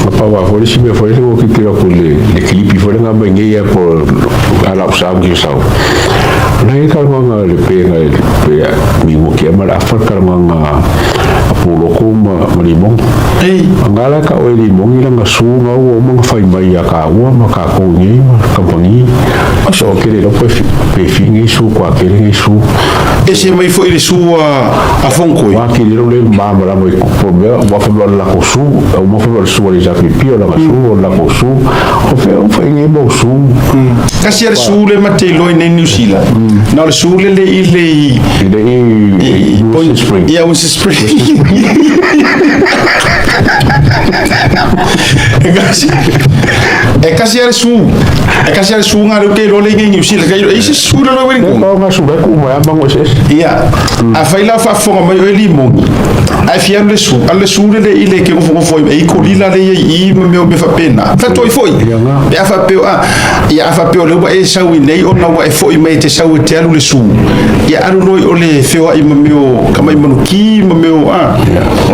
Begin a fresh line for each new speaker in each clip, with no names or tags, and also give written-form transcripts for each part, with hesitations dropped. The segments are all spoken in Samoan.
Na pau lava foi le isi mea foi lele ua tilotilo atu i le kilipi foi lea na aumai nei lava po o a lau sau ma sau. Na i ai talanoaga a le pe na pe minuti ea ma le afa le talanoaga a Pulotu ma Limoni. Nga la e tau e Limoni lana su na ua uma ona fai mai ia taua ma tatou i nei ma kamupani. So ou te le iloa pe fi nei su kua tele nei su.
Ese mai foi le su a Fonkoi.
Ua tilotilo le malamalama i po o mea ua fai mai o le latou su, ua fai mai o le su a le HRPP o lana su, o le latou su. O fea o fai nei mau su.
Kasi a le su le ma te iloa i nei Niu Sila. Na o le su le le i le
i le i Winston Spring.
Ia Winston Spring. E kasi e kasi a le su. E kasi a le su nga le ke iloa le i Niu Sila. Kai e se su le loa
E pau nga su le ku mai a mango ese.
Ia, afai la o faafofoga mai oe limoni, ae fia alu le su, alu le su lele i le ke nofonofo ai, e i kolila le ia i i ma mea o mea faapena. Faatoai foi. Pe a faapea o, a, ia a faapea o lea ua e sau i nei ona ua e foi mai e te sau e te alu le su, ia alu loa i o le feoai ma mea o kamai manuki ma mea o, a,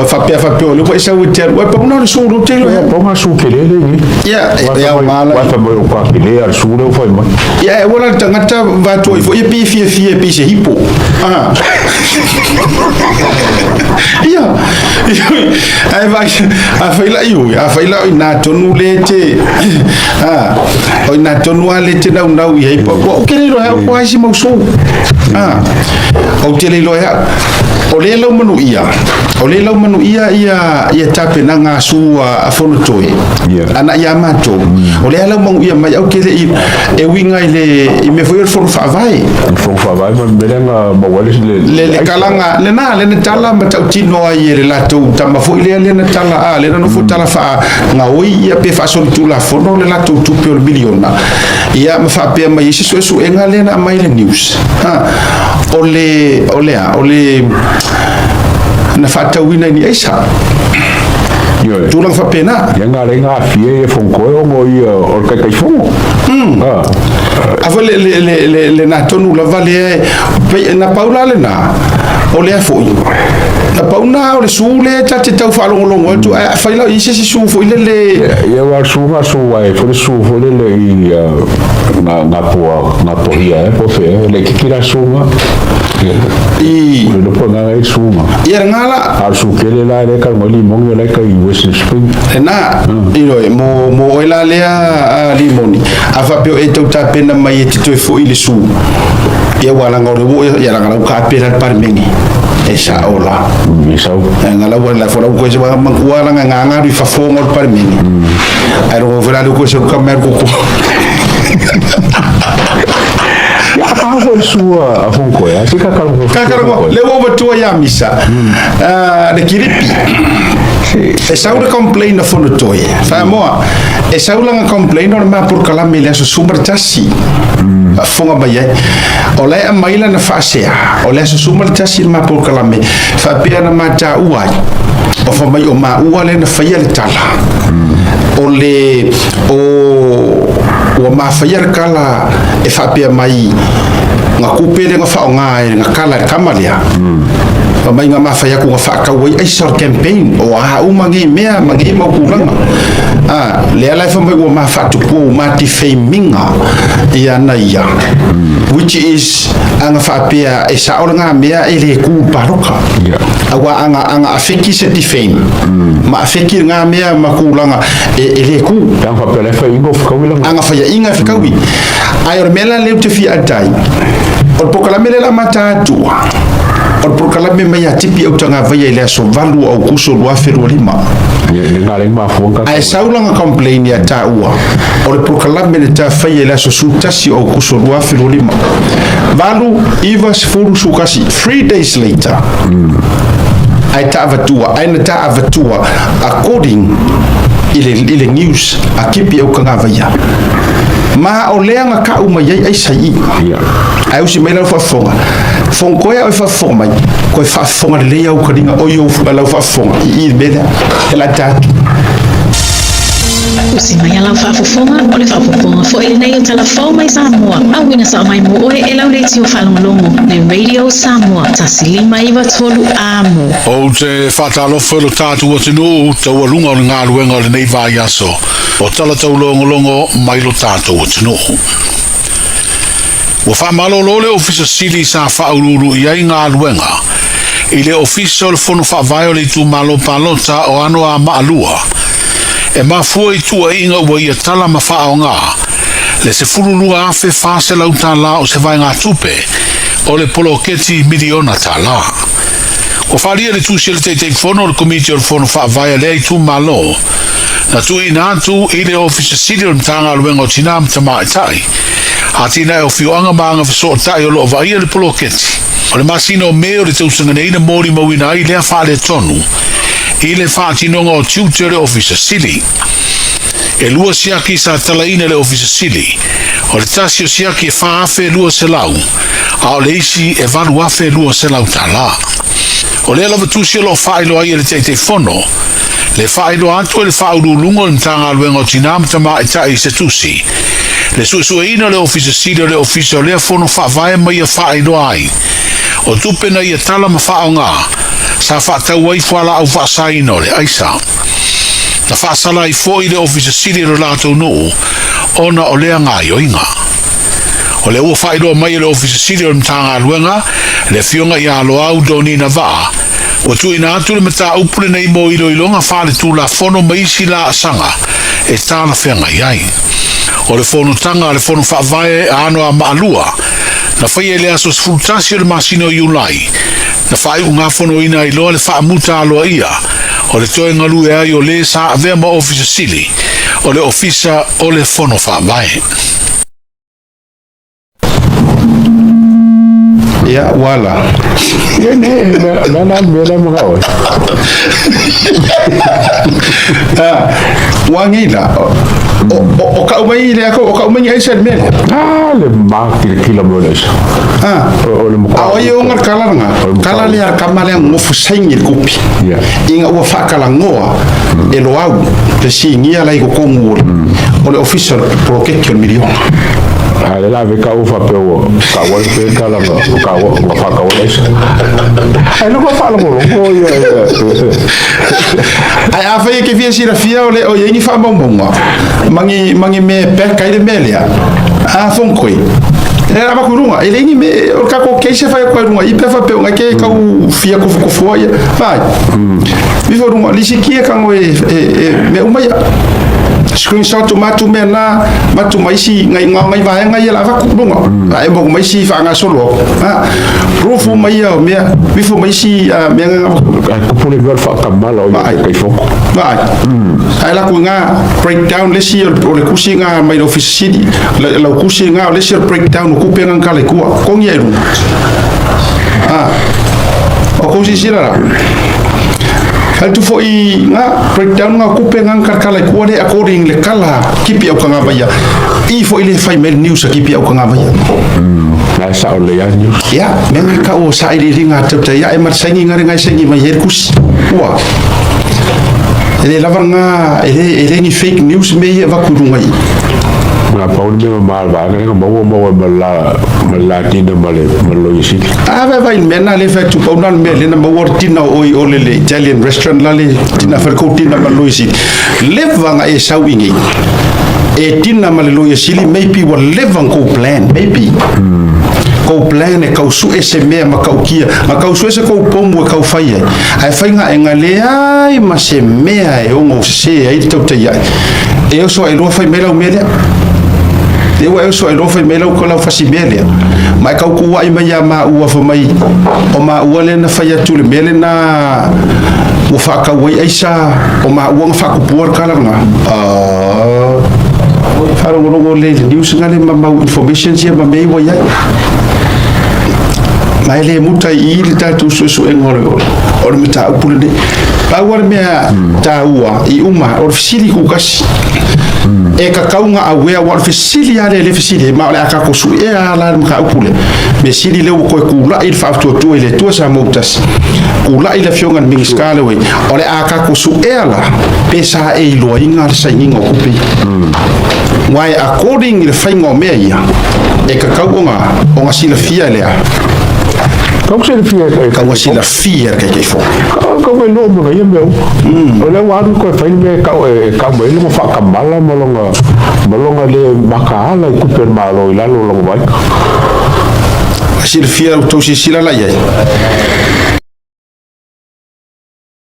o faapea faapea o lea ua e sau e te alu, ai pau na o le su lea ou te iloa
Ia, pau nga su tele le i.
Ia, e aoga la.
Ua fai mai o ka tele a le su lea ua fai mai.
Ia, e ua la le tagata vatoa ifo, ia pei e fiafia e pei se hipo. Ah. Ia, ae vai, a fai la iu, a fai la o ina tonu le te, ah, o ina tonu a le te naunau i ai, ua ou te le iloa e au ko ai si mau sou. Ah, ou te le iloa e au. O le lau manuia, o le lau manuia ia, ia tapenaga a su a Fonotoe, ana ia matou. O le lau manuia mai au ke le i, e uiga i le i mea foi o le fono faavae.
Le fono faavae ma le mea lea na maua ai le
le le kalaga lena le na tala ma tautino ai e le latou tama foi lea le na tala a le na nofo tala faagaoi ia pe faasolitulafono le latou tupe o le miliona ia ma faapea mai ai se suesuega lea na aumai le news ha o le o le a o le na faatauina i ni aisa.
Ioe.
Tulaga faapena.
Ia nga le nga fie ia fonkoe ongo ia o le taitaifono. Ah.
Afa le le le le le na tonu lava le pe na pau la lena o lea foi. Na pau na o le su le ta te tau faalogologo atu ae afai la i se isi su foi le le
Ia wa su nga su ai fo le su fo le le i nga nga pua nga pohia e po fe le kikira su nga.
I
Le lopo nga e su nga.
Ia nga la
A su kele la le ka ngoli mongi la ka i Western Spring.
Na ioe mo mo oe la lea a limoni a faapea o e tau tapena mai e te toe foi i le su ia ua laga o le ua ia laga lau kapela le palemene e sao la
E sau.
Nga lau la fo lau koe se ua laga nganga ru i fafoga o le palemene ai rongo foi la le koe se ka mea koko.
Ia ka foi le su a fonkoe a se ka ka
Kakarago, le ua matua ia misa. Le kiripi. E sau le complain a Fonotoe. Whamoa, e sau langa complain o le mea porokalame i le aso suma le tasi. Faafofoga mai ai. O la e aumai lana faasea, o le aso suma le tasi le ma porokalame, faapea na ma taua ai. O fa mai o maua lea na faia le tala. O le, o, ua ma faia le kala e faapea mai nga kupe lea nga faaaoga e nga kala e le kama lea. Fa mai nga mafai aku nga faatau ai aisa o le campaign o a uma nei mea ma nei mau tulaga. A, lea la e fa mai ua ma faatupua ua ma defaming-a ia na ia. Which is anga faapea e sao le nga mea e le ku paloka. Aua anga anga afeki se defame. Ma afeki nga mea ma kulaga e le ku.
Anga faapea la e fai inga o fekaui langa.
Anga faiainga e fekaui. Ae o le mea la lea ou te fia atai, o le polokalame lea o le a mata atua, o le polokalame mai a Tipi Autagavaia i le aso 8 o Aukuso 2025. Ae sau lana complain ia taua, o le polokalame na ta faia i le aso 11 o Aukuso 2025. 8, 9, 10, 11, 3 days later, ae ta avatua, ae na ta avatua according i le news a Kipi Aukagavaia. Ma o lea nga kau mai ai aisa i. Ae usi mai lau faafofoga. Fogoe au e faafofoga mai, koe faafofoga lelei au kaliga o i ou lau faafofoga i i le mea lea. E la ta atu.
Tusi mai a lau faafofoga, o le faaopoopoga foi lenei o Tala Fou mai Samoa, auina sao mai mo oe e lau leitio faalogologo, le Radio Samoa, 1.593 Amo.
Ou te faatalofa i lo tatou atunuu taualuga o le galuega o lenei vaiaso o tala taulogologo mai lo tatou atunuu. Ua faamalolo le Ofisa Sili sa faauluulu i ai galuega i le Ofisa o le Fono Faavae o le Itumalo Palota o Anoamaa 2 e mafua i tuuaiga ua ia tala ma faaaoga le $12,400 o se vaegatupe o le poloketi miliona tala. Ua faaalia le tusi a le Taitaifono o le Komiti o le Fono Faavae a lea itumalo na tuuina atu i le Ofisa Sili o le Matagaluega o Tinā ma Tamaitai, Atinae o Afioaga ma Agafesootai o lo o vaaia le poloketi. O le masina o Me o le tausaga nei na molimauina ai lea faaletonu i le faatinoga o tiute o le Ofisa Sili. E lua siaki sa talaina e le Ofisa Sili, o le tasi o siaki e $4,200 a o le isi e $8,200. O lea lava tusi o lo o faailoa ai e le Taitaifono le faailoa atu e le Faauluuluga o le Matagaluega o Tinā ma Tamaitai i se tusi le suesueina o le Ofisa Sili o le Ofisa o lea Fono Faavae ma ia faailoa ai o tupe na ia tala ma faaaoga sa faatau ai fualaau faasaina o le aisa. Na faasala ai foi le Ofisa Sili o le latou nuu ona o lea gaoioiga. O lea ua faailoa mai e le Ofisa Sili o le Matagaluega, le Afioga ia Loau Donina Vaa, ua tuuina atu le mataupu lenei mo iloiloga faaletulafono ma isi laasaga e talafeagai ai. O le fonotaga a le Fono Faavae a Anoamaa 2 na faia i le aso 11 o le masina o Iulai, na faaiugafonoina ai loa le faamuta aloaia o le toe galue ai o le sa avea ma Ofisa Sili o le Ofisa o le Fono Faavae.
Ia, wala.
Ia ne, na na me la mga oi.
Wangila. O ka umai le ako, o ka umai ai sel mele.
Ah, le ma ki kila mo le.
Ah.
O le mo.
A o ia ngar kala nga. Kala le ar kamale ngofu saingi kupi. Inga ua whakalangoa e lo au le singia lai ko kongu o le ofisa poloketi o le miliona.
A le la ve ka ufa pe o ka wa pe ka la ka wa ka fa ka wa le. Ai no fa lo lo ia.
Ai a fai ke fia sira fia o le o yengi fa maumauga. Mangi mangi me pe kai le melea. A fon koi. E ra ku runga, e lengi me o ka ko keise fa ko runga, i pe fa pe nga ke ka u fia ko ko fo ia. Vai. Vi fo runga lisi kia ka ngo e me uma ia. Screenshot matu me na matu mai si ngai ngai vai ngai la va ku runga. Ai mo mai si fa nga solo. Ha. Rufu mai ia me vi fo mai si me nga
Ai ko pule gal fa ka mala o ia kai fo.
Vai. Ai la ku nga breakdown le si o le kusi nga mai office city la kusi nga le si breakdown ku pe nga kale kua kongi ai runga. Ah. O kusi sira la. Hal tu fo i nga breakdown nga ku pe nga kala kua le according le kala kipi au kanga vaya. I fo i le fai mail news kipi au kanga vaya.
Na sa o le ya news.
Ya, me nga ka o sa i ringa tau te ya e mar sengi ngare ngai sengi mai her kusi. Ua. Ele lava nga ele ni fake news me ia vakurunga i.
Nga pa o me ma va nga mo mo ma la tina ma le ma lo isi.
A vai vai me na le fa tu pa una me le na mo tina o i o le le Italian restaurant la le tina fa ko tina ma lo isi. Le vanga e sau ingi. E tina ma le lo isi maybe wa le vang ko plan maybe. Ko plan e kau su ese mea ma kau kia ma kau su ese kau pomu e kau whai ai. Ai whainga e ngā le ai ma se mea e ongo se ai tau te iai. E oso ai loa whai mea lau mea lea. E ua e oso ai loa whai mea lau ko lau whasi mea lea. Ma e kau kua ai mai a ma ua wha mai o ma ua le na whai atu le mea le na ua whakau ai aisa o ma ua nga whakupua kala nga. Wharongorongo le news nga le mamau information sia ma mei wa iai. Mai le muta i le tātou suesuega o le mataupu lenei. Pau le mea tāua i uma o le fesili kukasi. E kakaunga awea wa le fesili a le le fesili ma o le akako suea la le mataupu le. Me sili le ua koe kula i le whaatuatua i le tua sa mautasi. Ula'i le afioga i le Minisita le oi, o le a tatou su'ea la pe sa e iloaina le sainiga o tupe ia. Uae according i le faiga o mea ia, e tatau ona silafia e le a?
Kau silafia e
Tau silafia e le Taitaifono.
Kau mai loa ma ia mea uma. O lea ua alu koe fai le mea e kau mai longa faakamala ma longa le makaala i tupe a le Malo i lalo o longa vaaiga.
Silafia tou silasila la i ai.